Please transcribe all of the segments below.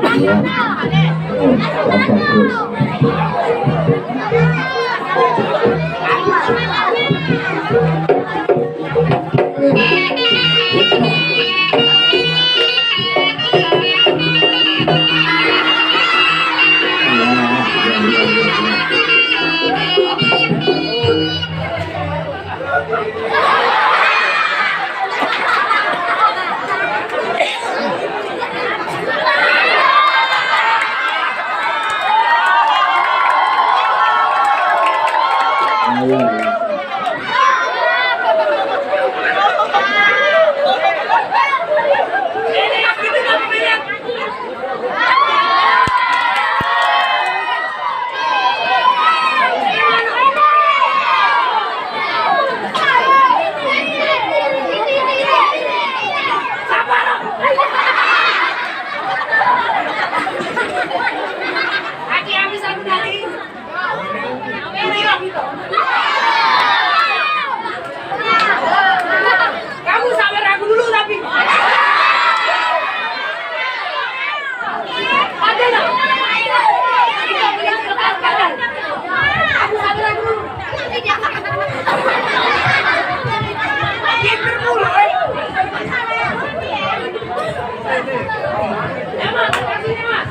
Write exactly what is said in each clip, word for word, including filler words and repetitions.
Ya. Oh, tampak terus. Kamu sabar aku dulu, tapi. Ada nggak? Kamu sabar aku dulu. Dia bermula, eh. Emang, kasih, Mas.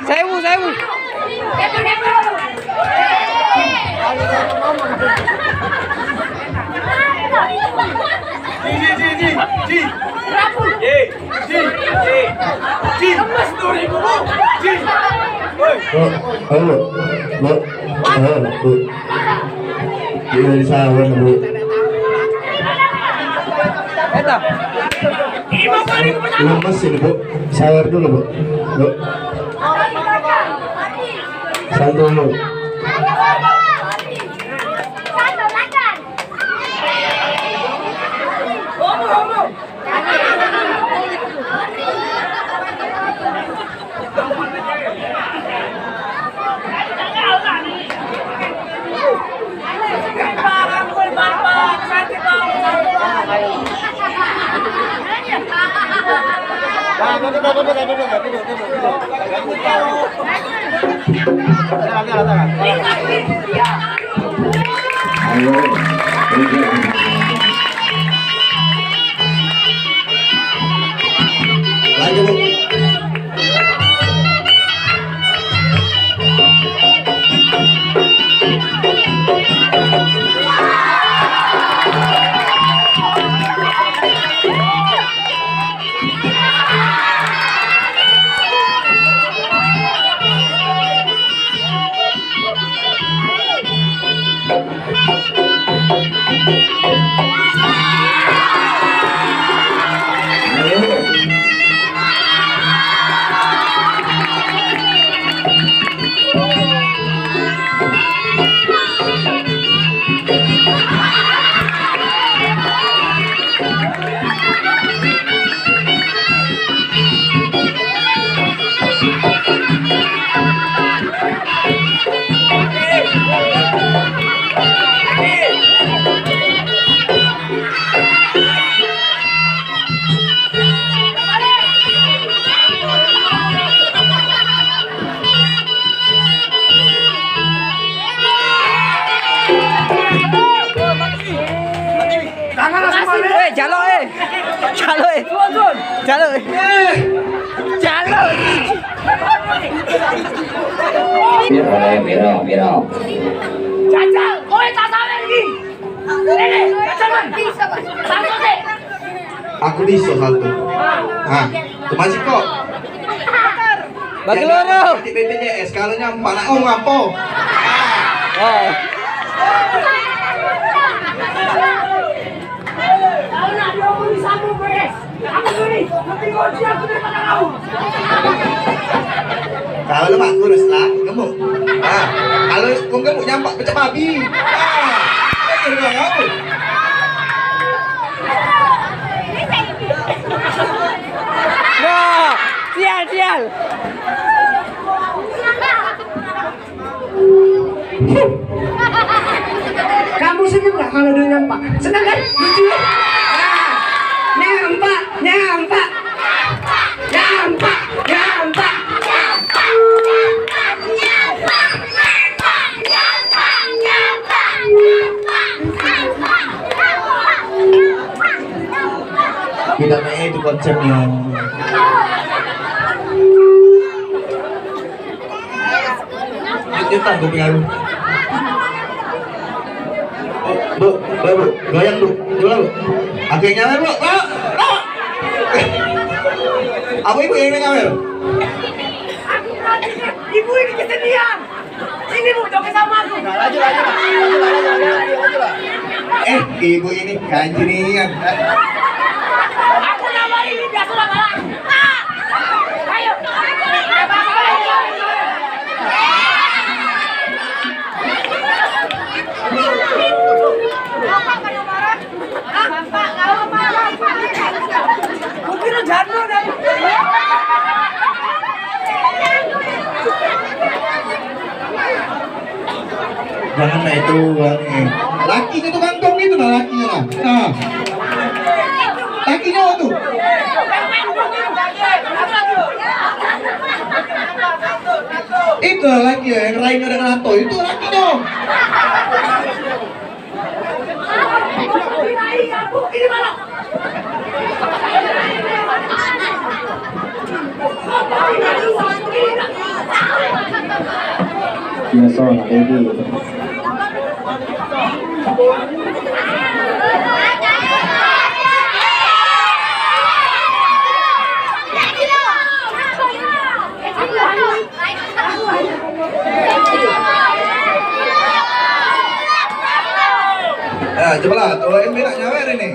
Sewu, sewu. Ji, ji, ji, ji, ji. Ji. Ji. Ji. Ji. Ji. Woi. Oh, halo. Bu. Halo, Bu. Ini dari Sawan, Bu. Eta. Lemes ini, Bu. Sawer dulu, Bu. Bu. Santai dulu. Ayo. Eh, jaluk, eh. Jaluk, eh. Jaluk, eh. Jaluk. Piro, eh, piro, piro. Cacal, kowe tak sawer lagi. Ini, cacal, man. Satu, sih. Aku bisa satu. Ah, cuma sih kok. Bagi loro. Di B P J S, kalau nyampak nak, oh, ngapo? Oh. Kalau lemak kurus lah, gemuk. Ah, kalau wong gemuk nyampak pecah babi. Ah, pikir kau apa? Nah, sial, sial. Kamu seneng gak kalau dia nyampak? Seneng kan? Lucu ya? Nah, nyampak, nyampak. Nyampak, nyampak. Tidak naik itu konsepnya. Lanjutan kuping aku. Bu, bu, bu, goyang, Bu. Coba, Bu. Aku yang nyawer, Bu. Bu, Bu. Apa ibu yang nyawer? Ibu ini kesenian. Ini, Bu, joget sama aku. Nah, lanjut, lanjut, lanjut, lanjut, lanjut, lanjut, lanjut. Eh, ibu ini ganjinian. Aku nama ini biasa lah, Bang. Ayo. Jangan lah itu, Bang. Lakinya tuh kantong itu nah, lakinya lah. Nah. Lakinya tuh. Itu laki yang lain ada kerato, itu lakinya. Biasa lah, baby. Eh, cobalah, tuain berak nyawer ini.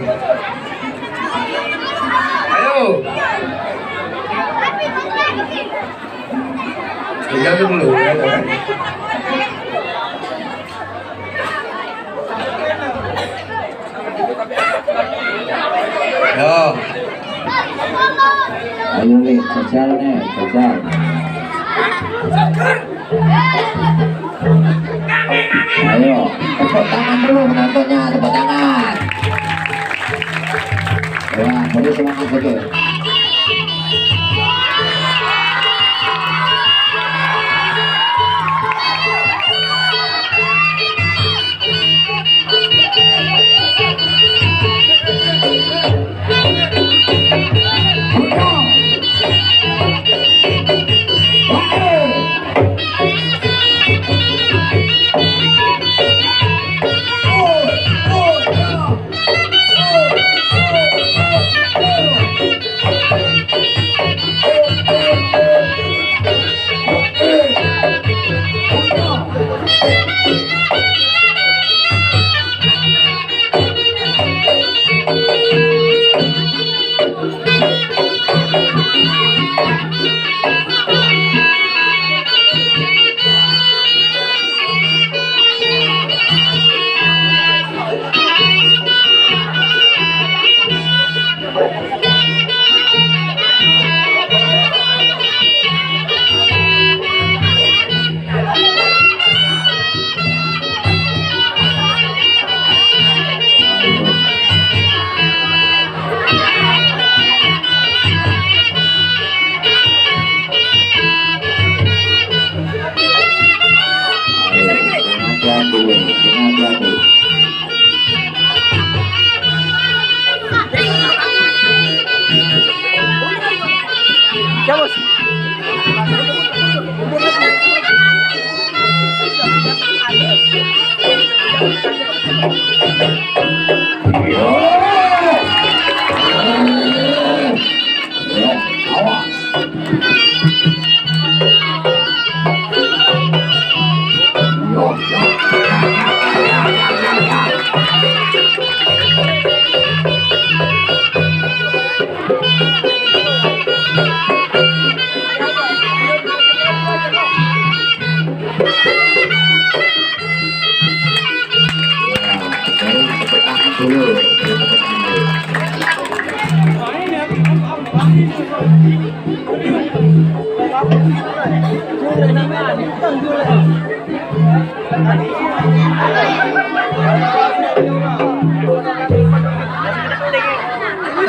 Ayo. Jaga dulu, ya, ya. Yo. Ayo, Lik, jajal, Nek, jajal. Ayo, tepuk tangan dulu penontonnya, tepuk tangan. Wah, beri semangat betul.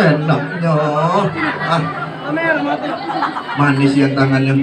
Enaknyo. Ah. Manis ya tangannya.